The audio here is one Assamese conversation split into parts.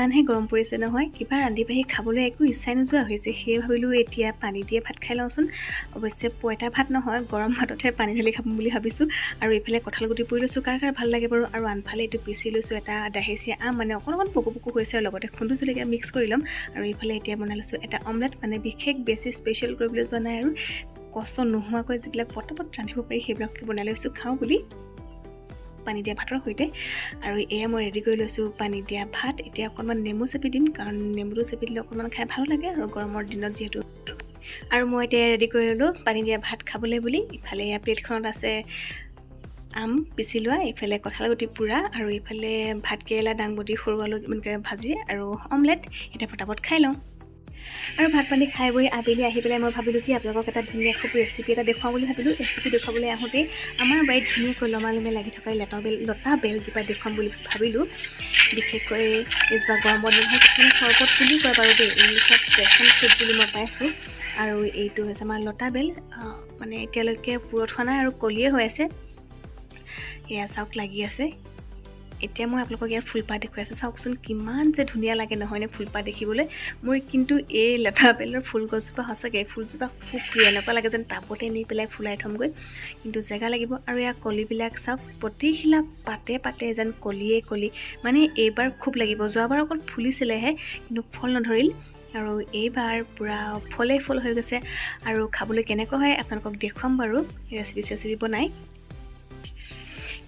ইমানহে গৰম পৰিছে নহয়, কিবা ৰান্ধি বাঢ়ি খাবলৈ একো ইচ্ছাই নোযোৱা হৈছে। সেয়ে ভাবিলোঁ, এতিয়া পানী দিয়ে ভাত খাই লওঁচোন। অৱশ্যে পঁইতা ভাত নহয়, গৰম ভাততহে পানী ঢালি খাম বুলি ভাবিছোঁ। আৰু এইফালে কঁঠাল গুটি পুৰি লৈছোঁ, কাৰ কাৰ ভাল লাগে বাৰু? আৰু আনফালে এইটো পিচি লৈছোঁ এটা দাহেচীয়া আম, মানে অকণ অকণ পকো পকো হৈছে, আৰু লগতে খুন্দু জলকীয়া মিক্স কৰি ল'ম। আৰু এইফালে এতিয়া বনাই লৈছোঁ এটা অমলেট। মানে বিশেষ বেছি স্পেচিয়েল কৰিবলৈ যোৱা নাই আৰু কষ্ট নোহোৱাকৈ যিবিলাক পটাপট ৰান্ধিব পাৰি, সেইবিলাককে বনাই লৈছোঁ খাওঁ বুলি পানী দিয়া ভাতৰ সৈতে। আৰু এয়া মই ৰেডি কৰি লৈছোঁ পানী দিয়া ভাত। এতিয়া অকণমান নেমু চেপি দিম, কাৰণ নেমুটো চেপি দিলে অকণমান খাই ভালো লাগে আৰু গৰমৰ দিনত যিহেতু। আৰু মই এতিয়া ৰেডি কৰি ল'লোঁ পানী দিয়া ভাত খাবলৈ বুলি। ইফালে এয়া প্লেটখনত আছে আম পিচি লোৱা, ইফালে কঁঠাল গুটি পোৰা আৰু ইফালে ভাত কেৰেলা, দাংবডি, সৰু আলু এনেকৈ ভাজি আৰু অমলেট। এতিয়া পটাপট খাই লওঁ। আৰু ভাত পানী খাই বৈ আবেলি আহি পেলাই মই ভাবিলোঁ কি আপোনালোকক এটা ধুনীয়া খুব ৰেচিপি এটা দেখুৱাওঁ বুলি ভাবিলোঁ। ৰেচিপি দেখুৱাবলৈ আহোঁতেই আমাৰ বাৰীত ধুনীয়াকৈ লমালমে লাগি থকা এই লতা বেলজোপা দেখুৱাম বুলি ভাবিলোঁ। বিশেষকৈ এইজোপা গৰমৰ দিন হয়, কিছুমানে চৰবত বুলিও কয় বাৰু দেই, ইংলিছত পেচন ফ্ৰুট বুলি মই পাইছোঁ। আৰু এইটো হৈছে আমাৰ লতা বেল, মানে এতিয়ালৈকে পুৰঠ হোৱা নাই আৰু কলিয়ে হৈ আছে। এয়া চাওক, লাগি আছে। এতিয়া মই আপোনালোকক ইয়াৰ ফুলপাহ দেখুৱাই আছোঁ। চাওকচোন, কিমান যে ধুনীয়া লাগে নহয়নে ফুলপাহ দেখিবলৈ? মোৰ কিন্তু এই লতা বেলৰ ফুল গছজোপা সঁচাকৈ ফুলজোপা খুব প্ৰিয়। এনেকুৱা লাগে যেন টাবতে নি পেলাই ফুলাই থ'মগৈ, কিন্তু জেগা লাগিব। আৰু ইয়াৰ কলিবিলাক চাওক, প্ৰতিখিলা পাতে পাতে যেন কলিয়ে কলি। মানে এইবাৰ খুব লাগিব। যোৱাবাৰ অকল ফুলিছিলেহে, কিন্তু ফল নধৰিল আৰু এইবাৰ পূৰা ফলেই ফল হৈ গৈছে। আৰু খাবলৈ কেনেকুৱা হয় আপোনালোকক দেখুৱাম বাৰু ৰেচিপি চেচিপি বনাই।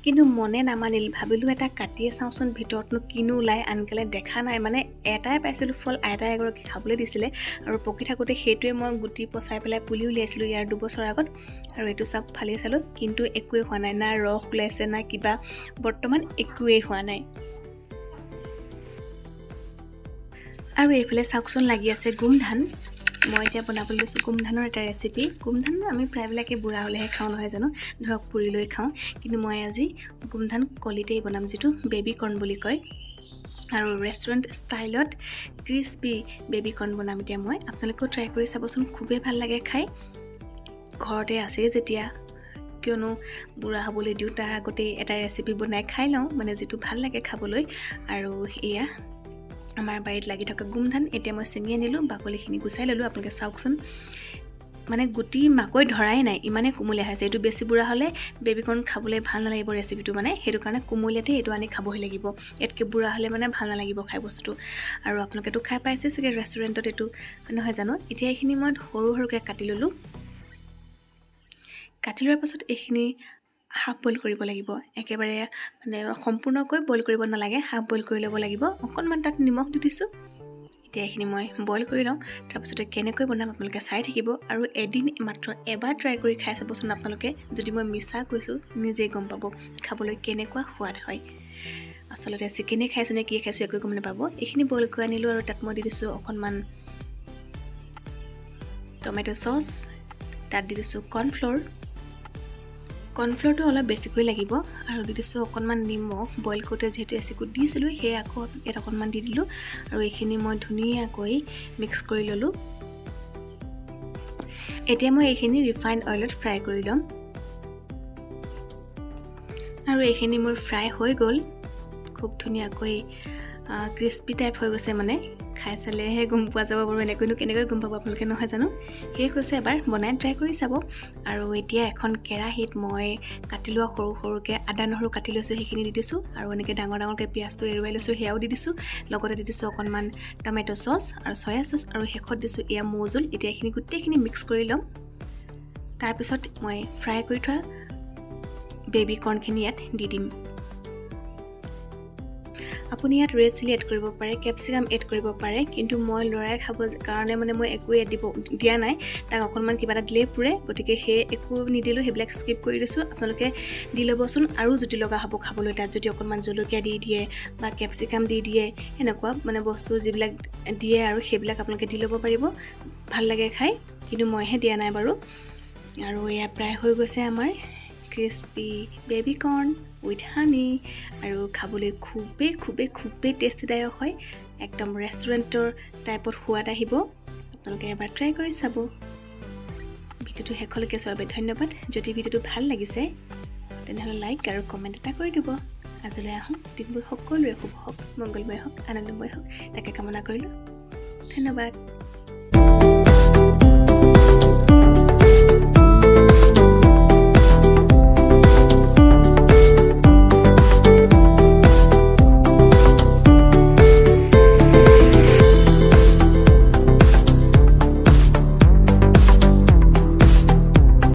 কিন্তু মনে নামানিল, ভাবিলোঁ এটা কাটিয়ে চাওঁচোন, ভিতৰতনো কিনো ওলায়। আনকালে দেখা নাই, মানে এটাই পাইছিলোঁ ফল, আইতাই এগৰাকী খাবলৈ দিছিলে আৰু পকি থাকোঁতে সেইটোৱে মই গুটি পচাই পেলাই পুলি উলিয়াইছিলোঁ ইয়াৰ 2 বছৰ আগত। আৰু এইটো চাওক, ফালি চালোঁ, কিন্তু একোৱেই হোৱা নাই, না ৰস ওলাইছে না কিবা, বৰ্তমান একোৱেই হোৱা নাই। আৰু এইফালে চাওকচোন, লাগি আছে গোমধান। মই এতিয়া বনাবলৈ লৈছোঁ গোমধানৰ এটা ৰেচিপি। গোমধান আমি প্ৰায়বিলাকে বুঢ়া হ'লেহে খাওঁ, নহয় জানো? ধৰক পুৰি লৈ খাওঁ। কিন্তু মই আজি গোমধান কলিতেই বনাম, যিটো বেবী কৰ্ণ বুলি কয়, আৰু ৰেষ্টুৰেণ্ট ষ্টাইলত ক্ৰিস্পি বেবী কৰ্ণ বনাম এতিয়া মই। আপোনালোকেও ট্ৰাই কৰি চাবচোন, খুবেই ভাল লাগে খাই। ঘৰতে আছেই যেতিয়া কিয়নো বুঢ়া হ'বলৈ দিওঁ? তাৰ আগতেই এটা ৰেচিপি বনাই খাই লওঁ, মানে যিটো ভাল লাগে খাবলৈ। আৰু এয়া আমাৰ বাৰীত লাগি থকা গোমধান। এতিয়া মই ছিঙি আনিলোঁ, বাকলিখিনি গুচাই ল'লোঁ। আপোনালোকে চাওকচোন, মানে গুটি মাকৈ ধৰাই নাই, ইমানেই কুমলীয়া হৈছে। এইটো বেছি বুঢ়া হ'লে বেবীকৰ্ণ খাবলৈ ভাল নালাগিব ৰেচিপিটো, মানে সেইটো কাৰণে কুমলীয়াতে এইটো আনি খাবহি লাগিব। ইয়াতকৈ বুঢ়া হ'লে মানে ভাল নালাগিব খাই বস্তুটো। আৰু আপোনালোকেতো খাই পাইছে চাগে ৰেষ্টুৰেণ্টত এইটো, নহয় জানো? এতিয়া এইখিনি মই সৰু সৰুকৈ কাটি ল'লোঁ। কাটি লোৱাৰ পাছত এইখিনি হাফ বইল কৰিব লাগিব। একেবাৰে মানে সম্পূৰ্ণকৈ বইল কৰিব নালাগে, হাফ বইল কৰি ল'ব লাগিব। অকণমান তাত নিমখ দি দিছোঁ। এতিয়া এইখিনি মই বইল কৰি লওঁ, তাৰপিছতে কেনেকৈ বনাম আপোনালোকে চাই থাকিব। আৰু এদিন মাত্ৰ এবাৰ ট্ৰাই কৰি খাই চাবচোন আপোনালোকে, যদি মই মিছা কৈছোঁ নিজেই গম পাব খাবলৈ কেনেকুৱা সোৱাদ হয়। আচলতে চিকেনেই খাইছোঁ নে কি খাইছোঁ একোৱে গম নাপাব। এইখিনি বইল কৰি আনিলোঁ আৰু তাত মই দি দিছোঁ অকণমান টমেট' চচ, তাত দি দিছোঁ কৰ্ণফ্ল'ৰ। কৰ্ণফ্ল'ৰটো অলপ বেছিকৈ লাগিব। আৰু দি দিছোঁ অকণমান নিমখ। বইল কৰোঁতে যিহেতু এচিকুট দিছিলোঁ, সেয়ে আকৌ ইয়াত অকণমান দি দিলোঁ। আৰু এইখিনি মই ধুনীয়াকৈ মিক্স কৰি ল'লোঁ। এতিয়া মই এইখিনি ৰিফাইণ্ড অইলত ফ্ৰাই কৰি ল'ম। আৰু এইখিনি মোৰ ফ্ৰাই হৈ গ'ল, খুব ধুনীয়াকৈ ক্ৰিস্পি টাইপ হৈ গৈছে। মানে খাই চালেহে গম পোৱা যাব বাৰু, এনেকৈনো কেনেকৈ গম পাব আপোনালোকে, নহয় জানো? সেয়ে কৈছোঁ, এবাৰ বনাই ট্ৰাই কৰি চাব। আৰু এতিয়া এখন কেৰাহীত মই কাটি লোৱা সৰু সৰুকৈ আদা নহৰু কাটি লৈছোঁ, সেইখিনি দি দিছোঁ। আৰু এনেকৈ ডাঙৰ ডাঙৰকৈ পিঁয়াজটো এৰুৱাই লৈছোঁ, সেয়াও দি দিছোঁ। লগতে দি দিছোঁ অকণমান টমেট' চচ আৰু চয়া চচ আৰু শেষত দিছোঁ এয়া মৌজোল। এতিয়া এইখিনি গোটেইখিনি মিক্স কৰি ল'ম। তাৰপিছত মই ফ্ৰাই কৰি থোৱা বেবী কৰ্ণখিনি ইয়াত দি দিম। আপুনি ইয়াত ৰেড চিলি এড কৰিব পাৰে, কেপচিকাম এড কৰিব পাৰে, কিন্তু মই ল'ৰাই খাব কাৰণে মানে মই একো এড দিয়া নাই। তাক অকণমান কিবা এটা দিলেই পুৰে, গতিকে সেই একো নিদিলোঁ, সেইবিলাক স্কিপ কৰি দিছোঁ। আপোনালোকে দি ল'বচোন আৰু জুতি লগা হ'ব খাবলৈ। তাত যদি অকণমান জলকীয়া দি দিয়ে বা কেপচিকাম দি দিয়ে, সেনেকুৱা মানে বস্তু যিবিলাক দিয়ে আৰু সেইবিলাক আপোনালোকে দি ল'ব পাৰিব, ভাল লাগে খাই। কিন্তু মইহে দিয়া নাই বাৰু। আৰু এয়া প্ৰায় হৈ গৈছে আমাৰ crispy baby corn with honey। আৰু খাবলৈ খুবেই খুবেই খুবেই টেষ্টিদায়ক হয়, একদম ৰেষ্টুৰেণ্টৰ টাইপত সোৱাদ আহিব। আপোনালোকে এবাৰ ট্ৰাই কৰি চাব। ভিডিঅ'টো শেষলৈকে চোৱাৰ বাবে ধন্যবাদ। যদি ভিডিঅ'টো ভাল লাগিছে, তেনেহ'লে লাইক আৰু কমেণ্ট এটা কৰি দিব। আজিলৈ আহোঁ। দিনবোৰ সকলোৰে শুভ হওক, মংগলময় হওক, আনন্দময় হওক, তাকে কামনা কৰিলোঁ। ধন্যবাদ।